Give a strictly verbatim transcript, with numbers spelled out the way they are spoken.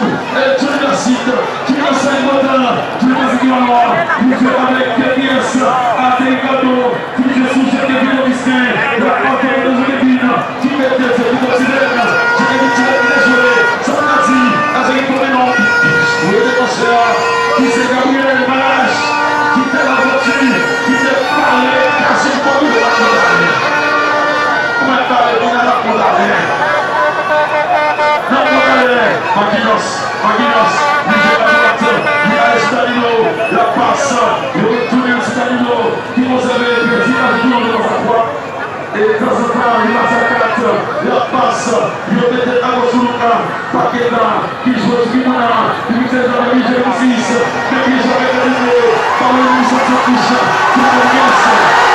E Junior Sid, Junior senk motan, Junior Sid ki nan nwa, li jwe avèk K P S, Aderikado, ki jwe sou Jacques Vino Vistin, l ap pase nan Jacques Vino, ki mete se ki konsidere, Jacques Vino ki jwe, sa vle di, Aderikado men non, jwe defansè, ki se Gabriel Marache, ki te lavanti, ki te pale, kase kò li, l ap kondane. Ou mèt pale, kounye a l ap kondane. Nan kondane, Marquinhos. Marquinhos, li jwe a dwat, li ale sou Danilo, l ap pase, li retounen sou Danilo, ki konsève, li pèdi Danilo nan defans a twa. E tanzantan, li pase a kat, l ap pase, li mete agoch sou Luka, Paqueta, ki jwe sou Kimona, li mete l nan rije Vinicius, men ki jwe avèk Danilo, balon li soti an touch, Marquinhos.